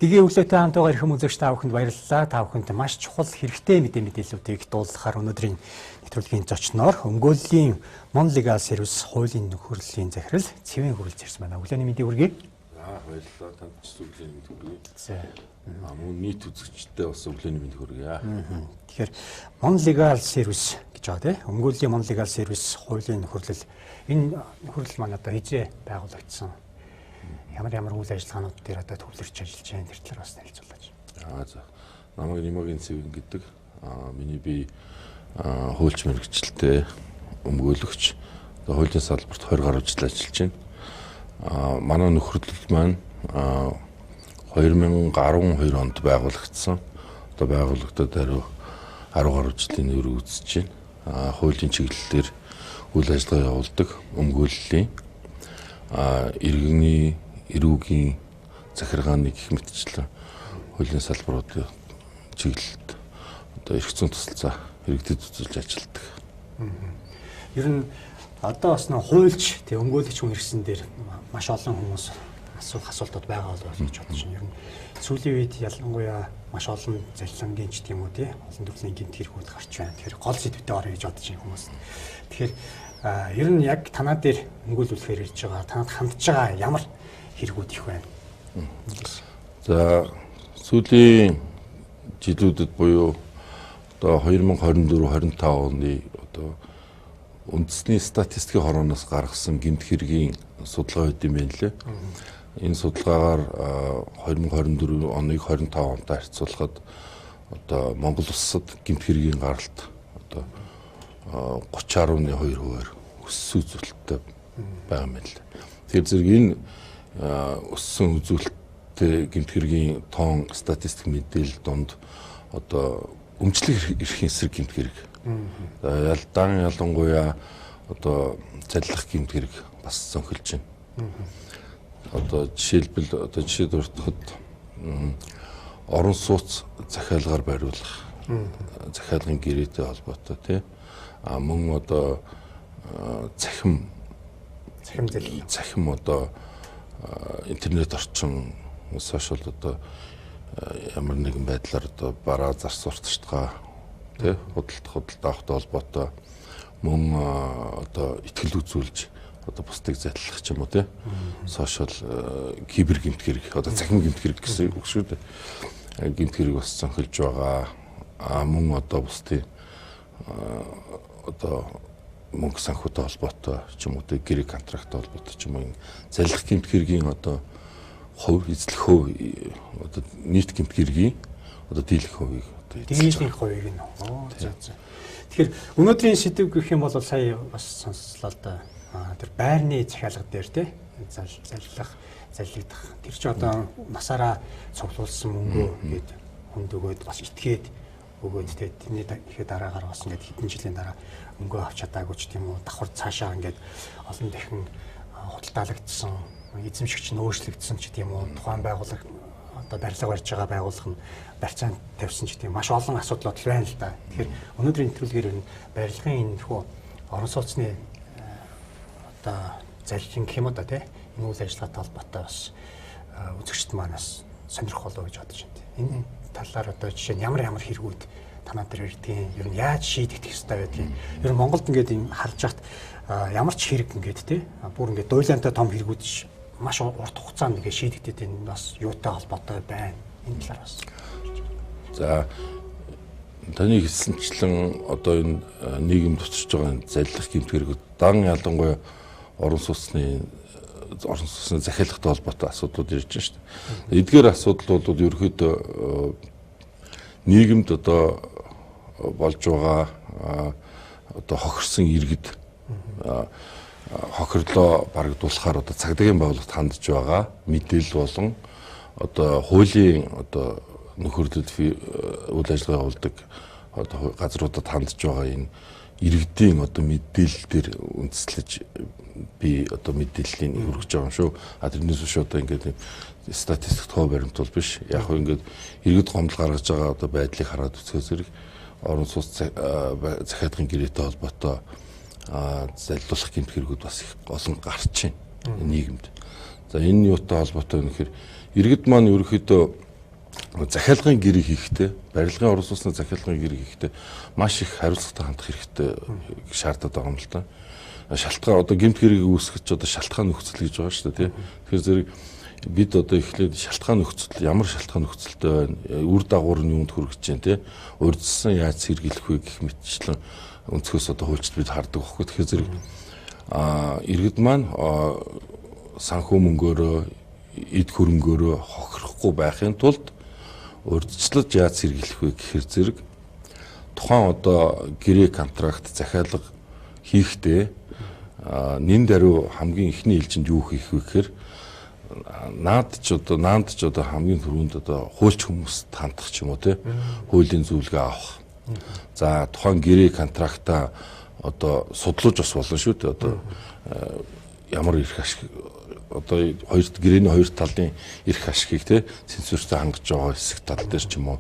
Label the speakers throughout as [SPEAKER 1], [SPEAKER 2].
[SPEAKER 1] Дэгийн өглөөтэй хамт байгаа эрхэм үзэгч та бүхэнд баярлалаа. Та бүхэнд маш чухал хэрэгтэй мэдээллүүдийг дуулгахаар өнөөдрийн нэвтрүүлгийн зочноор өмгөөллийн Mon Legal Service хуулийн нөхөрлөлийн захирал Цэвэн хүрэлц ирсэн байна. Өглөөний мэндийг хүргэе.
[SPEAKER 2] За, баярлалаа. Танд ч өглөөний мэнд хүргэе.
[SPEAKER 1] За.
[SPEAKER 2] Мөн нийт үзэгчдэд бас өглөөний мэнд хүргэе.
[SPEAKER 1] Тэгэхээр Mon Legal Service гэж байгаа тийм. Өмгөөллийн Mon Legal Service хуулийн нөхөрлөл, энэ нөхөрлөл маань одоо хэзээ байгуулагдсан? Ямар ямар үйл ажиллагаанууд дээр одоо төвлөрч ажиллаж байна, тэр талаар бас танилцуулаач.
[SPEAKER 2] За. Намайг Нимагийн Цэвэн гэдэг. Миний бие хуульч мэргэжилтэй, өмгөөлөгч. Одоо хуулийн салбарт 20 гаруй жил ажиллаж байна. Манай нөхөрлөл маань 2012 онд байгуулагдсан. Одоо байгуулагдаад хариу 10 гаруй жилийн нэр үзэж байна. Хуулийн чиглэлээр үйл ажиллагаа явуулдаг, өмгөөллийн, иргэний, эрүүгийн захиргааны гэх мэтчлэн хуулийн салбаруудын чиглэлд одоо эрх зүйн тусалцаа иргэдэд үзүүлж ажилладаг.
[SPEAKER 1] Ер нь одоо бас нэг хуульч тэг өмгөөлөгч хүн ирсэн дээр маш олон хүмүүс асуух асуултууд байгаа болов гэж бодож байна. Ер нь сүүлийн үед ялангуяа маш олон залилангийн ч тийм үү тий олон төрлийн гэмт хэрэгүүд гарч байна. Тэгэхээр гол сэдвтэй орё гэж бодож байна хүмүүс. Тэгэхээр ер нь яг танаа дээр өмгөөлүүлэхээр ирж байгаа, танад хандж байгаа ямар хэрэгүүд их байна?
[SPEAKER 2] За, сүүлийн жилүүдэд буюу одоо 2024 25 оны одоо үндэсний статистикийн хорооноос гаргасан гэмт хэргийн судалгаа байд юм байна лээ. Энэ судалгаагаар 2024 оныг 25 онтой харьцуулахад одоо Монгол улсад гэмт хэргийн гаралт одоо 30.2% өссөн үзүүлэлттэй байгаа юм байна лээ. Тэгэхээр зэрэг энэ өссөн үзүүлэлттэй гэмт хэргийн тоон статистик мэдээлэл донд одоо өмчлөх эрхийн эсрэг гэмт хэрэг. Ялдан ялангуяа одоо заллах гэмт хэрэг бас зөнхөлж байна. Одоо жишээлбэл одоо жишээ дурдахад орон сууц захиалгаар бариулах, захиалгын гэрээтэй холбоотой тий. А мөн одоо цахим
[SPEAKER 1] зэлэл,
[SPEAKER 2] цахим одоо интернет орчин сошиал одоо ямар нэгэн байдлаар одоо бараа зарц сурталчилгаа тий худалдах авахтай холбоотой мөн одоо итгэл үзүүлж одоо бусдыг задлах ч юм уу тий сошиал кибер гэмт хэрэг одоо цахим гэмт хэрэг гэсэн үг шүү дээ. Гэмт хэрэг бас зөнхөлж байгаа. А мөн одоо бусдын одоо мөнгө санхүүтэй холбоотой ч юм уу тий гэрээ контракттай холбоотой ч юм уу заллах гэмт хэргийн одоо хувь эзлэх хувь одоо нийт гэмт хэргийн одоо дийлэх хувийг одоо
[SPEAKER 1] дийлэх хувийг нь. За за. Тэгэхээр өнөөдрийн сэдэв гэх юм бол сая бас сонслоо л да. Тэр байрны захиалга дээр тий заллах, заллагдах тэр чи одоо насаараа цуглуулсан мөнгөө гээд хүнд өгөөд бас итгээд өгөөд тий тэрний ихэд дараагаар бас ингээд хэдэн жилийн дараа мөнгөө авч чадаагүй ч тийм үү давхар цаашаа ингээд олон дахин худалдаалагдсан, эзэмшигч нь өөрчлөгдсөн ч тийм үү тухайн байгууллага одоо барилга барьж байгаа байгууллага нь барьцаанд тавьсан ч тийм маш олон асуудлууд байна л да. Тэгэхээр өнөөдрийн нэвтрүүлгээр нь барилгын энэ хүү орон сууцны одоо заллин гэх юм уу да тий энэ үйл ажиллагаатай холбоотой бас үзэгчд маань бас сонирхох болов гэж бодож байна. Энэ талаар одоо жишээ нь ямар ямар хэрэгүүд танаа дээр ирдгийг, ер нь яаж шийдэгдэх ёстой байдгийг. Ер нь Монголд ингээд юм харж хахад ямар ч хэрэг ингээд тий бүр ингээд дуйлантай том хэрэгүүд маш урт хугацаанд ингээд шийдэгдээд энэ бас юутай холбоотой байна. Энэ талаар бас.
[SPEAKER 2] За, таны хэлсэнчлэн одоо энэ нийгэмд учирч байгаа заллах гэмт хэрэгүүд дан ялангуяа орон сууцны захиалгатай холбоотой асуудлууд ирж байна шүү дээ. Эдгээр асуудал бол ерөнхийдөө нийгэмд одоо болж байгаа одоо хохирсон иргэд хохирлоо барагдуулахаар одоо цагдаагийн байгууллагт хандж байгаа мэдээлэл болон одоо хуулийн одоо нөхөрлөд үйл ажиллагаа явуулдаг одоо газруудад хандж байгаа энэ иргэдийн одоо мэдээлэл дээр үндэслэж би одоо мэдээллийг хүргэж байгаа юм шүү. А тэрнээс биш одоо ингээд статистик тоо баримт бол биш. Яг хөө ингээд иргэд гомдол гаргаж байгаа одоо байдлыг хараад үзэхээс зэрэг орон сууц захиалгын гэрээтэй холбоотой заллуулах гэмт хэрэгүүд бас их олон гарч байна нийгэмд. За, энэ юутай холбоотой вэ гэхээр иргэд маань ерөнхийдөө Захиалгын гэрээ хийхдээ, барилгын орон сууцны захиалгын гэрээ хийхдээ маш их хариуцлагатай хандах хэрэгтэй шаардаад байгаа юм л да. Шалтгаан одоо гэмт хэргийг үүсгэж одоо шалтгаан нөхцөл гэж байгаа шүү дээ, тий. Тэгэхээр зэрэг бид одоо эхлээд шалтгаан нөхцөл, ямар шалтгаан нөхцөлтэй байна, үр дагавар нь юунд хүрэж чинь, тий. Урьдчилсан яаж сэргийлэх вэ гэх мэтчлэн өнцгөөс одоо хуульчид бид хардаг байхгүй. Тэгэхээр зэрэг иргэд маань санхүү мөнгөөрөө, эд хөрөнгөөрөө хохирохгүй байхын тулд урьдчилаж яаж сэргийлэх вэ гэхээр зэрэг тухайн одоо гэрээ контракт захиалга хийхдээ нэн даруй хамгийн эхний ээлжинд юу хийх вэ гэхээр наад ч одоо наанд ч одоо хамгийн түрүүнд одоо хуульч хүмүүст хандах ч юм уу, те, хуулийн зөвлөгөө авах. За тухайн гэрээ контрактаа одоо судлуулж бас болно шүү дээ. Одоо ямар эрх ашиг одоо хоёр гэрээний хоёр талын эрх ашигыг, те, сенсортой хангаж байгаа хэсэг тал дээр ч юм уу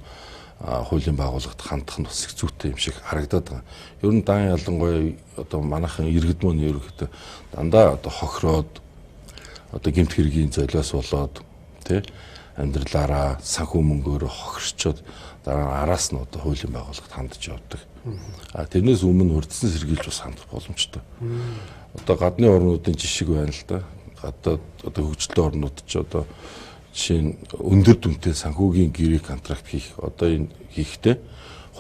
[SPEAKER 2] хуулийн байгууллагад хандах нь бас их зүйтэй юм шиг харагдаад байгаа. Ер нь дан ялангуяа одоо манайхан иргэд мөн ерөнхийдөө дандаа одоо хохироод одоо гэмт хэргийн золиос болоод, тий, амьдралаараа санхүү мөнгөөрөө хохирчоод дараа нь араас нь одоо хуулийн байгууллагад хандж явдаг. А тэрнээс өмнө урьдчилан сэргийлж бас хандах боломжтой. Одоо гадны орнуудын жишг байна л да. Гадаад одоо хөгжлийн орнууд ч одоо жишээ нь өндөр дүнтэй санхүүгийн гэрээ контракт хийх одоо энэ хийхдээ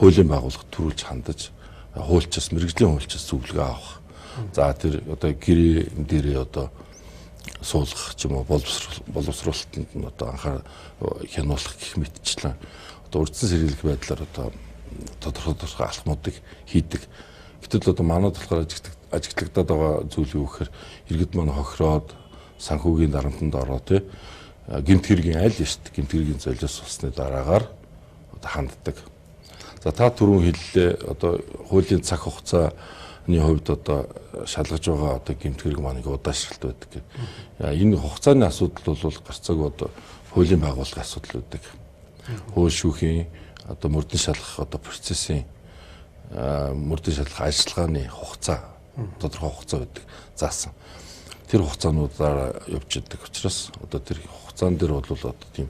[SPEAKER 2] хуулийн байгууллагад түрүүлж хандаж хуульчаас, мэргэжлийн хуульчаас зөвлөгөө авах. За тэр одоо гэрээ дээрээ одоо суулгах ч юм уу боловсруулалтанд нь одоо анхаар хянуулах гэх мэтчлэн одоо урьдчилан сэргийлэх байдлаар одоо тодорхой алхмуудыг хийдэг. Гэтэл одоо манайд болохоор ажиглагдаад байгаа зүйл юу гэхээр иргэд маань хохироод санхүүгийн дарамтанд ороо, тий, гэмт хэргийн аль эрт гэмт хэргийн золиос болсны дараагаар одоо ханддаг. За та түрүүн хэллээ, одоо хуулийн цаг хугацааны хувьд одоо шалгаж байгаа одоо гэмт хэрэг маань их удаашралт байдаг гэх. Энэ хугацааны асуудал бол гарцаагүй одоо хуулийн байгууллагын асуудал байдаг. Хууль шүүхийн одоо мөрдөн шалгах одоо процессын мөрдөн шалгах ажиллагааны хугацаа, тодорхой хугацаа байдаг заасан. Тэр хугацаануудаар явж идэг учраас одоо тэр хугацаан дээр бол одоо тийм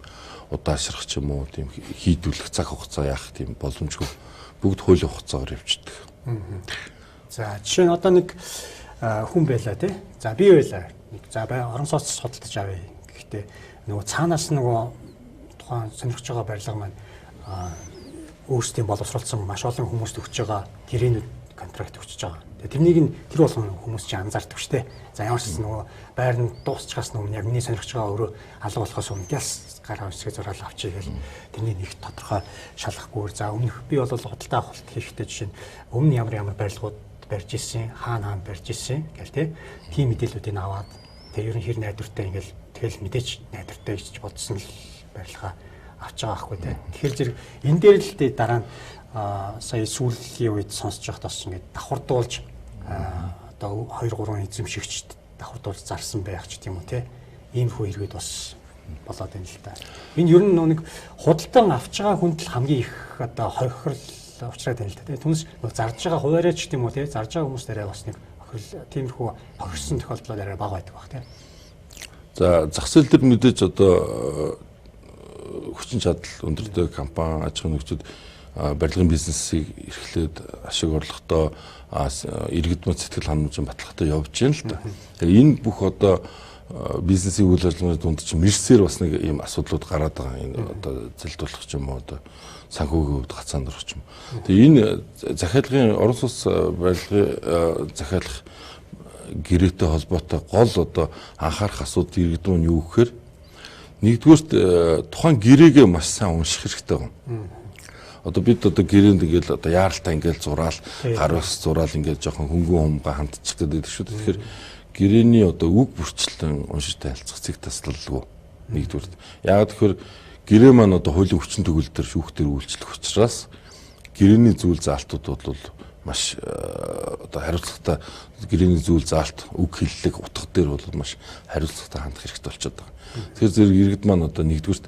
[SPEAKER 2] удаашрах ч юм уу тийм хийдвүлэх цаг хугацаа яах тийм боломжгүй, бүгд хуулийн хугацаагаар явж идэг.
[SPEAKER 1] За жишээ нь одоо нэг хүн байлаа, тий. За би байлаа. Нэг за бай орон сууц судалдаж авъя. Гэхдээ нөгөө цаанаас нөгөө тухайн сонирхож байгаа барилга маань өөрсдийн боловсруулсан маш олон хүмүүст өгч байгаа гэрээнүүд контракт өгч байгаа. Тэгээ тэрнийг нь тэр болгон хүмүүс чинь анзаардаг шүү дээ. За ямар ч гэсэн нөгөө байр нь дуусчихаас өмнө яг миний сонирхож байгаа өөрөө алга болохоос өмнө гяс гараа өсгөө зураал авчий гэл тэрний нэг тодорхой шалгахгүйгээр за өмнөх би бол худалдаа авалт хийхдээ жишээ нь өмнө ямар ямар барилгууд барьж исэн, хаана хаана барьж исэн гэл тийм мэдээллүүдийг аваад тэгээ ер нь хэр найдвартай ингээл тэгэл мэдээч найдвартай гэж бодсон л барилгаа авч байгаа байхгүй тий. Тэгэхээр зэрэг энэ дээр л тий дараа нь сая сүүлийн үед сонсож байхад бас ингээд давхардуулж одоо 2 3 эзэмшигчд давхардуулж зарсан байх ч тийм үү тий. Иймэрхүү хэрэгэд бас болоод байна л да. Энэ ер нь нэг худалдан авч байгаа хүнд л хамгийн их одоо хохирол учраад байна л да тий. Түнс зарж байгаа хуваарай ч тийм үү тий. Зарж байгаа хүмүүс дээрээ бас нэг хохирол, тиймэрхүү хохирсон тохиолдлууд арай бага байдаг баг тий.
[SPEAKER 2] За зах зээл дээр мэдээж одоо хүчин чадал өндөртэй компани, аж ахуйн нэгжүүд барилгын бизнесийг эрхлээд ашиг орлоготой, иргэд мөн сэтгэл ханамжийн баталгаатай явж байна л да. Тэгэхээр энэ бүх одоо бизнесийн үйл ажиллагааны дунд чинь мэрсээр бас нэг ийм асуудлууд гараад байгаа. Энэ одоо зэлдүүлэх ч юм уу, одоо санхүүгийн хувьд гацаанд орох ч юм. Тэгээ энэ захиалгын орон сууц барилгын захиалах гэрээтэй холбоотой гол одоо анхаарах асуудал иргэд мөн юу гэхээр нэгдүгээрт тухайн гэрээгээ маш сайн унших хэрэгтэй байна. Одоо бид одоо гэрээнд ингээл одоо яаралтай ингээл зураал, гар бас зураал ингээл жоохон хөнгөн хумгаа хандчих гэдэг шүү дээ. Тэгэхээр гэрээний одоо үг бүрчлэн уншиж танилцах цэг таслалгүй нэгдүгээрт. Яагаад гэхээр гэрээ маань одоо хуулийн хүчин төгөл төр шүүхтэр үйлчлэх учраас гэрээний зүйл заалтууд бол маш одоо хариуцлагатай, гэрээний зүйл заалт үг хэллэг утга дээр бол маш хариуцлагатай хандах хэрэгтэй болчиход байгаа. Тэгэхээр зэрэг иргэд маань одоо нэгдүгüрт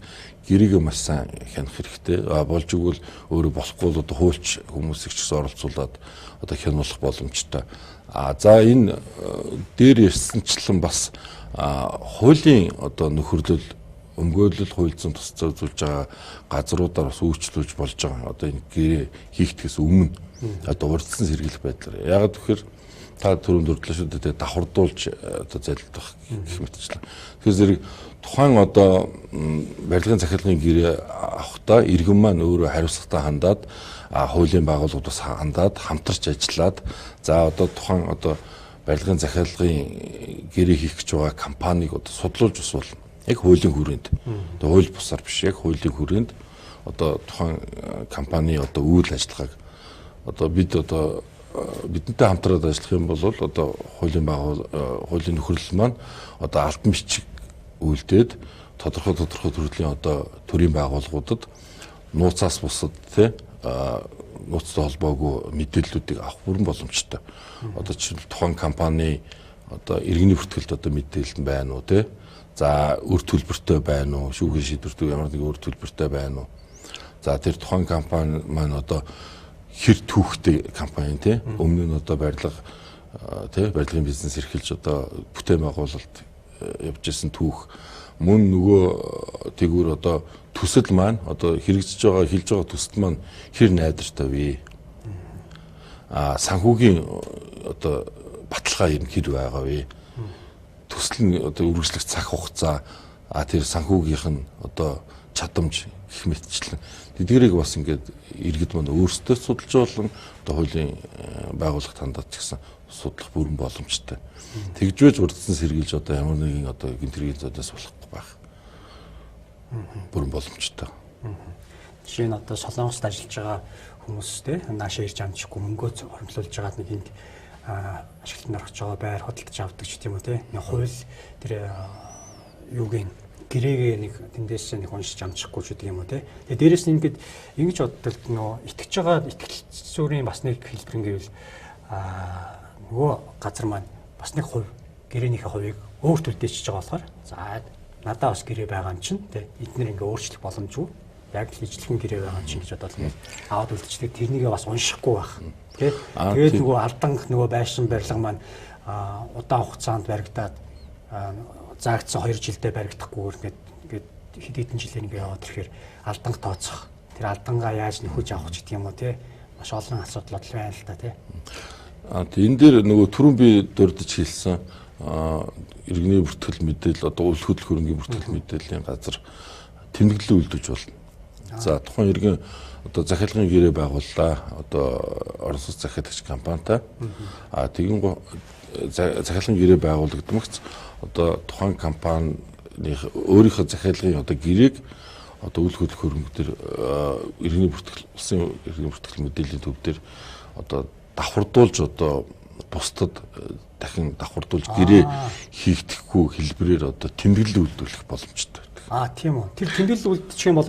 [SPEAKER 2] гэрээгээ маш сайн хянах хэрэгтэй. Болж игэл өөрөө болохгүй бол одоо хуульч хүмүүсийг ч гэсэн оролцуулаад одоо хянуулах боломжтой. За энэ дээр ярьсанчлан бас хуулийн одоо нөхөрлөл өмгөөлөл хууль зүйн тусцаа үзүүлж байгаа газруудаар бас үйлчлүүлж болж байгаа. Одоо энэ гэрээ хийхдгээс өмнө одоо урьдчилан сэргийлэх байдлаар. Яагаад гэвэл та түрүүнд дурдлаа шүү дээ, давхардуулж одоо залдах гэх мэтчлэн. Тэгэхээр зэрэг тухайн одоо барилгын захиалгын гэрээ авахдаа иргэн маань өөрөө хариуцлагатай хандаад, хуулийн байгууллагууд бас хандаад хамтарч ажиллаад, за одоо тухайн одоо барилгын захиалгын гэрээ хийх гэж байгаа компанийг одоо судлуулж бас болно. Яг хуулийн хүрээнд. Одоо хууль бусаар биш, яг хуулийн хүрээнд одоо тухайн компани одоо үйл ажиллагааг одоо бид одоо бидэнтэй хамтраад ажиллах юм бол одоо хуулийн хуулийн нөхөрлөл маань одоо албан бичиг үйлдээд тодорхой төрлийн одоо төрийн байгууллагуудад нууцаас бусад тий нууцтай холбоогүй мэдээллүүдийг авах бүрэн боломжтой. Одоо жишээлбэл тухайн компани одоо иргэний бүртгэлд одоо мэдээлэл нь байна уу тий? За үр төлбөртэй байна уу? Шүүхийн шийдвэртэй ямар нэгэн үр төлбөртэй байна уу? За тэр тухайн компани маань одоо хэр түүхтэй компани тий? Өмнө нь одоо барилга тий барилгын бизнес эрхэлж одоо бүтээн байгуулалт явж исэн түүх, мөн нөгөө тэгвэр одоо төсөл маань одоо хэрэгжиж байгаа хэлж байгаа төсөл маань хэр найдвартай вэ? А санхүүгийн одоо баталгаа юм хэр байгаа вэ? Төсөл нь одоо үргэлжлэх цаг хугацаа, а тэр санхүүгийнх нь одоо чадамж гэх мэтчлэн тэдгэрийг бас ингээд иргэд маань өөрсдөө судалж болон одоо хуулийн байгууллагт хандаад ч гэсэн судлах бүрэн боломжтой. Тэгжвэж урдсан сэргийлж одоо ямар нэгэн одоо гэмт хэргийн золиос болохгүй байх бүрэн боломжтой.
[SPEAKER 1] Жишээ нь одоо Солонгост ажиллаж байгаа хүмүүс те наашаа ирж амжихгүй мөнгөө хоримтлуулж байгаа нэг энд ашиглалтанд орох байгаа байр худалдаж авдаг ч тийм үү те. Нэг хууль тэр юугийн гэрээгээ нэг тэндээс нэг уншиж амжихгүй ч гэдэг юм уу те. Тэгээ дээрэс нь ингээд ингэж боддог нөө итгэж байгаа итгэл зүрийн бас нэг хэлбэр гэвэл нөгөө газар маань бас нэг хувь гэрээнийхээ хувийг өөр төлдөөчж байгаа болохоор за надаа бас гэрээ байгаа юм чинь те эднэр ингээ өөрчлөх боломжгүй. Яг л ижлэхэн гэрээ байгаа юм чинь гэж бодоод ингээд аваад үлдчихдэг. Тэрнийгээ бас уншихгүй байх те. Тэгээд нөгөө алданх нөгөө байшин барилга маань удаан хугацаанд баригдаад заагдсан 2 жилдээ баригдахгүйгээр ингээд хэд хэдэн жилээр ингээ яваад ирэхээр алданх тооцох. Тэр алдангаа яаж нөхөж авах ч гэдэг юм уу те. Маш олон асуудлууд л байна л да те.
[SPEAKER 2] Энэ дээр нөгөө түрүүн би дурдж хэлсэн иргэний бүртгэл мэдээлэл одоо үйл хөдлөх хөрөнгийн бүртгэл мэдээллийн газар тэмдэглэл үйлдвэж болно. За тухайн иргэн одоо захиалгын гэрээ байгууллаа. Одоо орон сууц захиалагч компанитай. А тэгин захиалгын гэрээ байгуулагдмагц одоо тухайн компани өөрийнхөө захиалгын одоо гэрээг одоо үйл хөдлөх хөрөнгө дээр иргэний бүртгэл улсын иргэний бүртгэл мэдээллийн төв дээр одоо давхардуулж одоо бусдад дахин давхардуулж гэрээ хийгдэхгүй хэлбэрээр одоо тэмдэглэл үйлдвэрлэх боломжтой байдаг.
[SPEAKER 1] А тийм үү. Тэр тэмдэглэл үйлдчих юм бол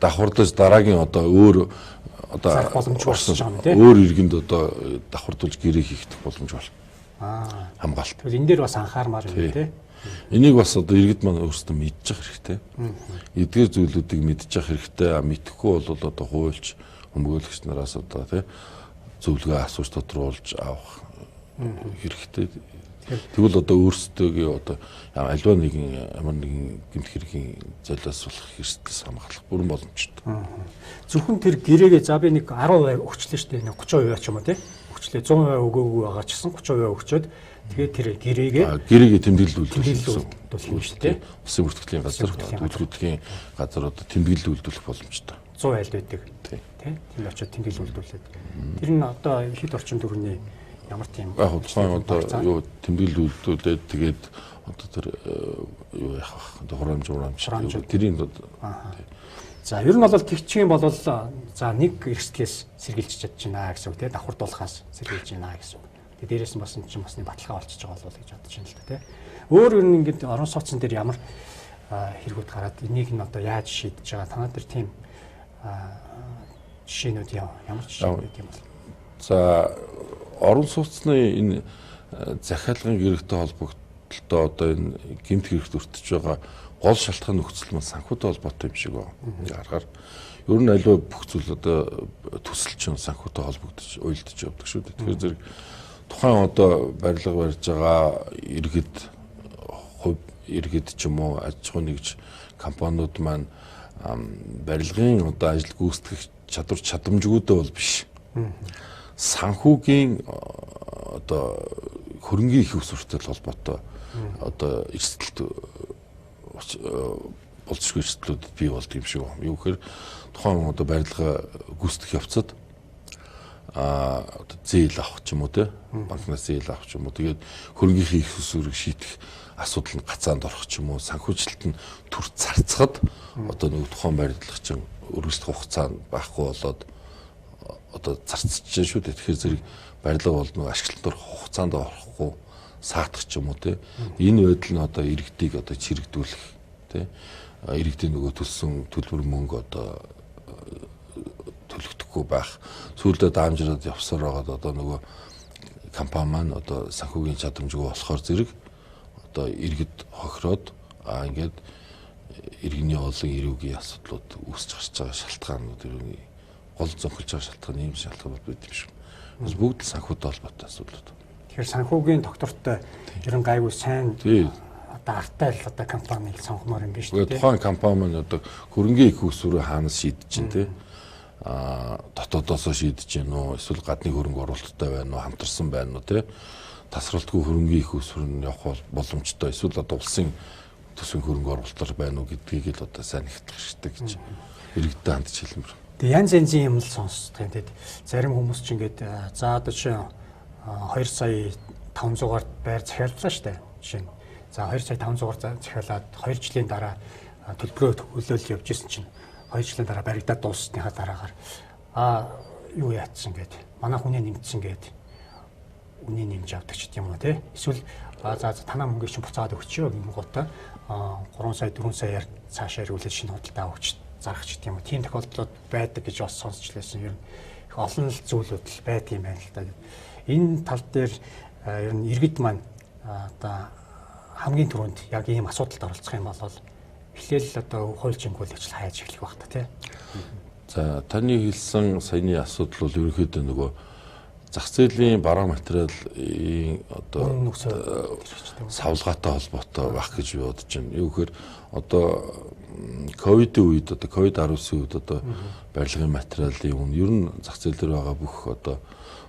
[SPEAKER 1] давхардаж
[SPEAKER 2] дараагийн одоо өөр одоо өөр иргэнд одоо давхардуулж гэрээ хийгдэх боломж болно. Хамгаалт.
[SPEAKER 1] Тэгвэл энэ дээр бас анхаармаар юм тий.
[SPEAKER 2] Энийг бас одоо иргэд маань өөрсдөө мэдчих хэрэгтэй. Эдгээр зүйлүүдийг мэдчих хэрэгтэй. Мэдэхгүй бол одоо хуульч, өмгөөлөгч нараас одоо тий зөвлөгөө асууж тодруулж авах хэрэгтэй. Тэгвэл одоо өөрсдөө одоо альва нэгэн ямар нэгэн гэмт хэргийн золиос болох эрсдэлс хамгаалах бүрэн боломжтой.
[SPEAKER 1] Зөвхөн тэр гэрээгээ за би нэг 10% өгчлээ шүү дээ. Нэг 30% ч юм уу тий. Өгчлээ 100% өгөөгүй байгаа ч гэсэн 30% өгчөөд тэгээд тэр
[SPEAKER 2] гэрээгээ тэмдэглэл үйлдвэрлэх
[SPEAKER 1] юм шүү дээ.
[SPEAKER 2] Улсын бүртгэлийн газар, үйлдвэрлэлийн газар одоо тэмдэглэл үйлдвэрлэх боломжтой.
[SPEAKER 1] 100 айлд байдаг. Тий. Тэнд очиод тэмдэглэл үйлдвэрлээд. Тэр нь одоо хэд орчим төгрөгийн ямар тийм
[SPEAKER 2] яг тухайн одоо юу тэмдэглэл үйлдвэрлээд тэгээд одоо тэр юу яах вэ? Одоо хураамж тэрийн
[SPEAKER 1] За ер нь бол тэгчих юм бол за нэг эрсдлээс сэргийлж чадчихна гэсэн үг тий давхардуулахаас сэргийлж байна гэсэн үг. Тэгээ дээрээс нь бас энэ чинь бас нэг баталгаа болчихж байгаа болов уу гэж бодож байна л да тий. Өөр ер нь ингээд орон сууцн дээр ямар хэрэгүүд гараад энийг нь одоо яаж шийдэж байгаа танаа дээр тийм жишээнүүд ямар жишээнүүд юм бол.
[SPEAKER 2] За орон сууцны энэ захиалгын гэрэгтэй холбогдлолтой одоо энэ гэмт хэрэгт өртөж байгаа гол шалтгаан нөхцөл маань санхүүтэй холбоотой юм шиг байна. Ингээ харахаар ер нь аливаа бүх зүйл одоо төсөл чинь санхүүтэй холбогдож уялдаж явдаг шүү дээ. Тэгэхээр зэрэг тухайн одоо барилга барьж байгаа иргэд хувь иргэд ч юм уу аж ахуйн нэгж компаниуд маань барилгын одоо ажил гүйцэтгэх чадвар чадамжгүйдээ бол биш. Санхүүгийн одоо хөрөнгийн их усвэртэй холбоотой одоо эрсдэлт болцсгүй эрсдлүүд бий болд юм шиг байна. Юу гэхээр тухайн одоо барилга гүйцэтгэх явцад одоо зээл авах ч юм уу те, банкнаас зээл авах ч юм уу, тэгээд хөрөнгөний их усвэрийг шийдэх асуудал нь гацаанд орох ч юм уу, санхүүжилт нь төр царцахад одоо нэг тухайн барилга чинь өргөжлөх хугацаа нь байхгүй болоод одоо зарцж шүү дээ. Тэгэхээр зэрэг барилга бол нэг ашиглалтанд орох хугацаанд орохгүй саатах ч юм уу те. Энэ байдал нь одоо иргэдийг одоо чирэгдүүлэх те, иргэдийн нөгөө төлсөн төлбөр мөнгө одоо төлөгдөхгүй байх. Сүүлдээ даамжраад явсаар байгаад одоо нөгөө компани маань одоо санхүүгийн чадамжгүй болохоор зэрэг одоо иргэд хохироод ингээд иргэний олон эрүүгийн асуудлууд үүсч гарч байгаа шалтгаанууд, иргэний гол зөнхөлж байгаа шалтгаан ийм шалтгаан бол байд юм шиг. Бас бүгд л санхүүтэй холбоотой асуудлууд.
[SPEAKER 1] Тэгэхээр санхүүгийн доктортой ер нь гайгүй сайн одоо артай л одоо компаниг сонгомоор юм биш үү?
[SPEAKER 2] Тухайн компани маань одоо хөрөнгийн их усвэрээ хаанаас шийдэж чинь те, дотоодоосоо шийдэж гин үү, эсвэл гадны хөрөнгө оруулалттай байна уу, хамтарсан байна уу те, тасралтгүй хөрөнгийн их усвэр нь явах боломжтой, эсвэл одоо улсын төсвийн хөрөнгө оруулалтаар байна уу гэдгийг л одоо сайн нэгтлэх хэрэгтэй гэж иргэдтэй хандж хэлмээр.
[SPEAKER 1] Тэгээ янз янзын юм л сонсдог юм те. Зарим хүмүүс ч ингээд за одоо чи 2 сая 500-аар байр захиаллаа штэ. Жишээ нь за 2 сая 500-аар захиалаад 2 жилийн дараа төлбөрөө төлөөл явж исэн чинь 2 жилийн дараа баригдаад дууссныхаа дараагаар юу яатсан гээд манай хүнээ нэмсэн гээд үнэ нэмж авдаг ч юм уу те. Эсвэл за танаа мөнгөийг чинь буцаад өгчөө гингуудаа 3 сая 4 саяар цаашаа ирүүлээд шинэ худалдаа өгч зарах ч юм уу. Тийм тохиолдлууд байдаг гэж бас сонсч лээсэн. Ер нь их олон л зүйлүүд л байдаг юм байна л да. Энэ тал дээр ер нь иргэд маань одоо хамгийн түрүүнд яг ийм асуудалд оролцох юм бол эхлээл одоо хуульчингуул ажил хайж эхлэх байх та тий.
[SPEAKER 2] За таны хэлсэн саяны асуудал бол ерөнхийдөө нөгөө зах зээлийн бараа материалын одоо савлгаатай холбоотой байх гэж би бодож байна. Юу гэхээр одоо ковидын үед одоо ковид-19 үед одоо барилгын материалын үн ер нь зах зээл дээр байгаа бүх одоо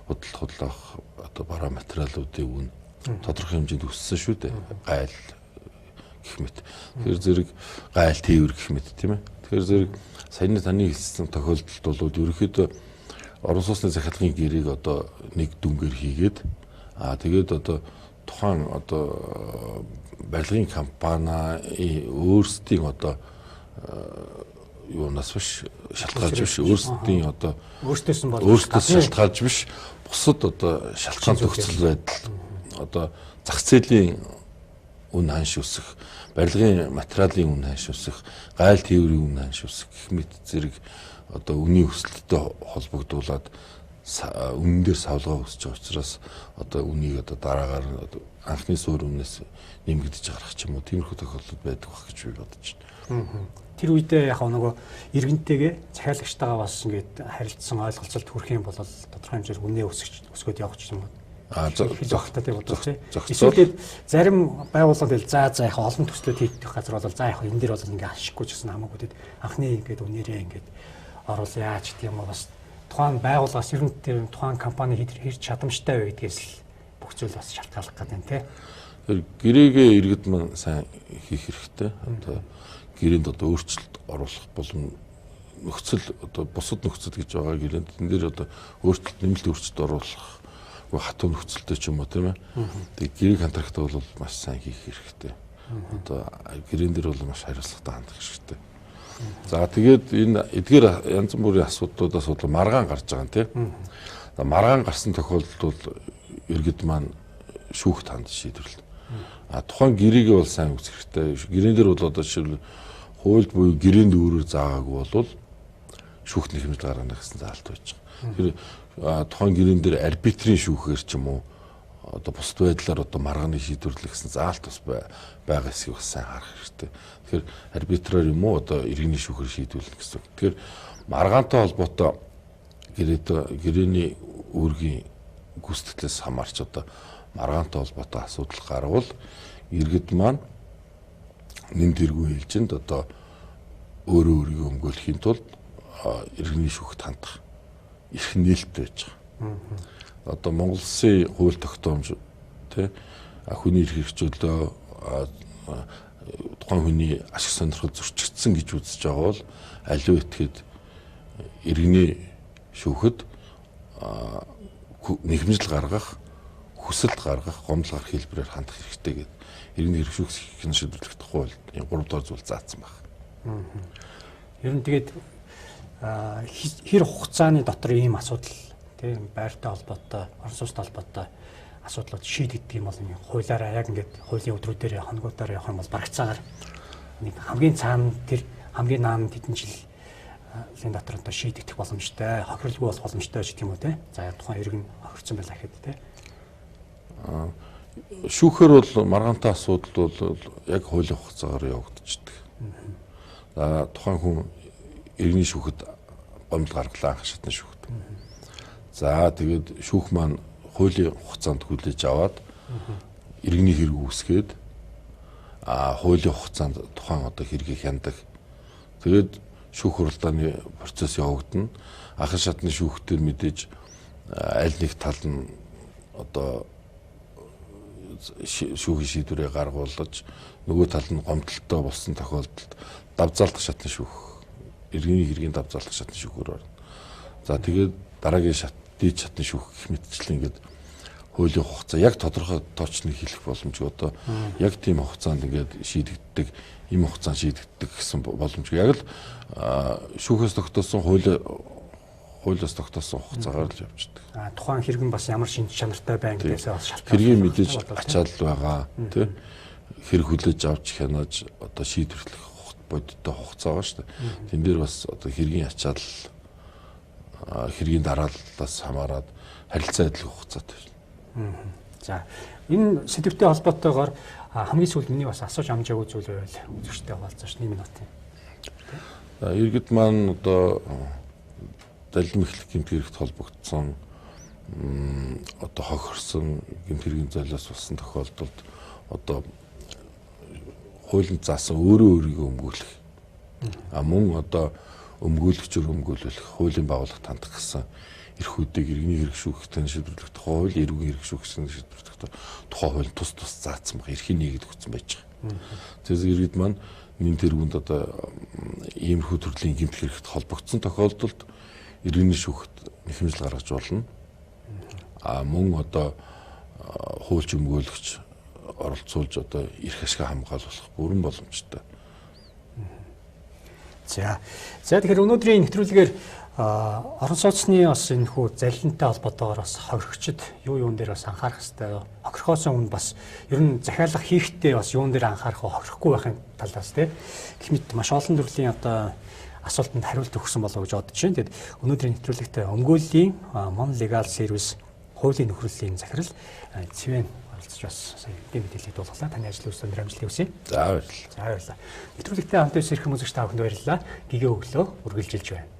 [SPEAKER 2] худалдах авах одоо бараа материалуудын үн тодорхой хэмжээнд өссөн шүү дээ. Гайл гэх мэт. Тэгэхээр зэрэг гайл тээвэр гэх мэт тийм ээ. Тэгэхээр зэрэг саяны таны хэлсэн тохиолдолд бол ерөнхийдөө орон сууцны захиалгын гэрээг одоо нэг дүнгээр хийгээд тэгээд одоо тухайн одоо барилгын компани өөрсдийн одоо юунаас биш шалтгаалж биш өөрсдийн одоо
[SPEAKER 1] өөрсдөөс нь бол
[SPEAKER 2] өөрсдөөс шалтгаалж биш бусад одоо шалтгаан төгсөл байдал одоо зах зээлийн үн ханш өсөх, барилгын материалын үн ханш өсөх, гайл тээврийн үн ханш өсөх гэх мэт зэрэг одоо үнийн өсөлттэй холбогдуулаад үнэн дээр савлгаа өсөж байгаа учраас одоо үнийг одоо дараагаар анхны суурь үнээс нэмэгдэж гарах ч юм уу тиймэрхүү тохиолдол байдаг байх гэж би бодож
[SPEAKER 1] байна. Тэр үедээ яг нөгөө иргэнтэйгээ захиалагчтайгаа бас ингээд харилцсан ойлголцолд хүрэх юм бол тодорхой хэмжээр үнэ өсгөөд явах ч юм уу. Зохицтой тийм бодож тий. Эсвэл зарим байгууллагад л за яг олон төслүүд хийх газар бол за яг энэ дэр бол ингээд ашиггүй ч гэсэн хамаагүй тэд анхны ингээд үнээрээ ингээд оруулъя ч гэдэг юм уу бас тухайн байгууллагаас ер нь тэр тухайн компани хэр чадамжтай вэ гэдгээс л бүх зүйл бас шалтгааллах гэдэг юм тий.
[SPEAKER 2] Тэр гэрээгээ иргэд маань сайн хийх хэрэгтэй. Одоо гэрээнд одоо өөрчлөлт оруулах болон нөхцөл одоо бусад нөхцөл гэж байгаа гэрээнд тэн дээр одоо өөрчлөлт нэмэлт өөрчлөлт оруулах хатуу нөхцөлтэй ч юм уу тийм ээ. Тэгээ гэрээ контракт бол маш сайн хийх хэрэгтэй. Одоо гэрээн дээр бол маш хариуцлагатай хандах хэрэгтэй. За тэгээд энэ эдгээр янз бүрийн асуудлуудаас бол маргаан гарч байгаа юм тийм. Маргаан гарсан тохиолдолд бол иргэд маань шүүхт хандж шийдвэрлэнэ. А тухайн гэрээгээ бол сайн үзэх хэрэгтэй. Гэрээн дээр бол одоо жишээлбэл хуульд буюу гэрээнд өөрөөр заагаагүй бол шүүхтний хэмжил гаргана гэсэн заалт байж байгаа. Тэгэхээр тухайн гэрээн дээр арбитрийн шүүхээр ч юм уу одоо бусад байдлаар одоо маргааны шийдвэрлэх гэсэн заалт бас байгаа хэсгийг бас сайн харах хэрэгтэй. Тэгэхээр арбитраар юм уу одоо иргэний шүүхээр шийдвэрлэнэ гэсэн үг. Тэгэхээр маргаантай холбоотой гэрээний үүргийн гүйцэтгэлээс хамаарч одоо маргаантай холбоотой асуудал гарвал иргэд маань Нэн тэргүй ээлжинд одоо өөрөө өөрийгөө өмгөөлөхийн тулд иргэний шүүхт хандах эрх нээлттэй байж байгаа. Одоо Монгол Улсын хууль тогтоомж тий хүний эрх хэрэгжүүлөө тухайн хүний ашиг сонирхол зөрчигдсөн гэж үзэж байгаа бол аливаа этгээд иргэний шүүхэд нэхэмжил гаргах, хүсэлт гаргах, гомдол гаргах хэлбэрээр хандах хэрэгтэй гэдэг иргэний эрх шүүх шийдвэрлэх тухай хууль 3 дугаар зүйл заасан байна.
[SPEAKER 1] Ер нь тэгээд хэр хугацааны дотор ийм асуудал тийм байртай холбоотой, орон сууцтай холбоотой асуудлууд шийдэгдэх юм бол хуулиараа яг ингээд хуулийн өдрүүдээр хоногудаар явах юм бол барагцаагаар нэг хамгийн цаана тэр хамгийн наан тэдэн жилийн дотор одоо шийдэгдэх боломжтой, хохирлгүй болох боломжтой гэх юм уу те. За тухайн иргэн хохирсон байлаа гэхэд те.
[SPEAKER 2] Шүүхээр бол маргаантай асуудал бол яг хуулийн хугацаагаар явагдчихдаг. За тухайн хүн иргэний шүүхэд гомдол гаргалаа анх шатны шүүхэд. За тэгээд шүүх маань хуулийн хугацаанд хүлээж аваад иргэний хэрэг үүсгээд хуулийн хугацаанд тухайн одоо хэргийг хяндаг. Тэгээд шүүх хуралдааны процесс явагдана. Анхан шатны шүүхтэр мэдээж аль нэг тал нь одоо шүүхийн шийдвэрээ гаргуулж нөгөө тал нь гомдолтой болсон тохиолдолд давзаалдах шатны шүүх, иргэний хэргийн давзаалдах шатны шүүхээр орно. За тэгээд дараагийн шат дээд шатны шүүх гэх мэтчлэн ингээд хуулийн хугацаа яг тодорхой тоочныг хэлэх боломжгүй. Одоо яг тийм хугацаанд ингээд шийдэгддэг, ийм хугацаанд шийдэгддэг гэсэн боломжгүй. Яг л шүүхээс тогтоосон хуулиас тогтоосон хугацаагаар л явждаг.
[SPEAKER 1] Тухайн хэрэг нь бас ямар шинж чанартай байна гэдээсээ бас шалтгаалж.
[SPEAKER 2] Хэргийн мэдээж ачаал байгаа, тий. Хэрэг хүлээж авч хянаж одоо шийдвэрлэх бодиттой хугацаа байгаа шүү дээ. Тэн дээр бас одоо хэргийн ачаал, хэргийн дарааллаас хамаарат харилцаа адил хугацаатай.
[SPEAKER 1] За энэ сэдвтэй холбоотойгоор хамгийн сүүлд миний бас асууж амжаагүй зүйл байвал үзэгчтэй хуваалцаач 1 минут.
[SPEAKER 2] За иргэд маань одоо далим эхлэх гэмт хэрэгт холбогдсон одоо хохирсон гэмт хэргийн золиос болсон тохиолдолд одоо хуулинд заасан өөрөө өөрийгөө өмгөөлөх. Мөн одоо өмгөөлөгчөөр өмгөөлөх, хуулийн байгууллагт хандах гэсэн эрхүүдийг иргэний хэрэг шүүхтэн шийдвэрлэх тухай хууль, эрүүгийн хэрэг шүүхтэн шийдвэрлэх тухай хууль тус тус заасан баг, эрхийн нийгэд өгсөн байж байгаа. Тэрээс иргэд маань нэн тэргуунд одоо иймэрхүү төрлийн гэмт хэрэгт холбогдсон тохиолдолд иргэний шүүхт нэхэмжил гаргаж болно. Мөн одоо хуульч өмгөөлөгч оролцуулж одоо эрх ашгаа хамгаалах бүрэн боломжтой.
[SPEAKER 1] За тэгэхээр өнөөдрийн нэвтрүүлгээр орон сууцны бас энэ хүү залилантай холбоотойгоор бас хохирогчд юун дээр бас анхаарах хэрэгтэй. Хохирохоос өмнө бас ер нь захиалга хийхдээ бас юун дээр анхаарах вэ, хохирохгүй байхын талаас тий. Гэх мэт маш олон төрлийн одоо асуултанд хариулт өгсөн болов уу гэж бодож байна. Тэгэд өнөөдрийн нэвтрүүлэгт өмгөөллийн Mon Legal Service хуулийн нөхөрлөлийн захирал Цэвэн оролцож бас сая мэдээлэл дуулгалаа. Таны ажил үйлс өндөр амжилтыг хүсье.
[SPEAKER 2] За баярлалаа.
[SPEAKER 1] За баярлалаа. Нэвтрүүлэгтээ хамт байсан эрхэм үзэгч та бүхэнд баярлалаа. Гэгээ өглөө үргэлжилж байна.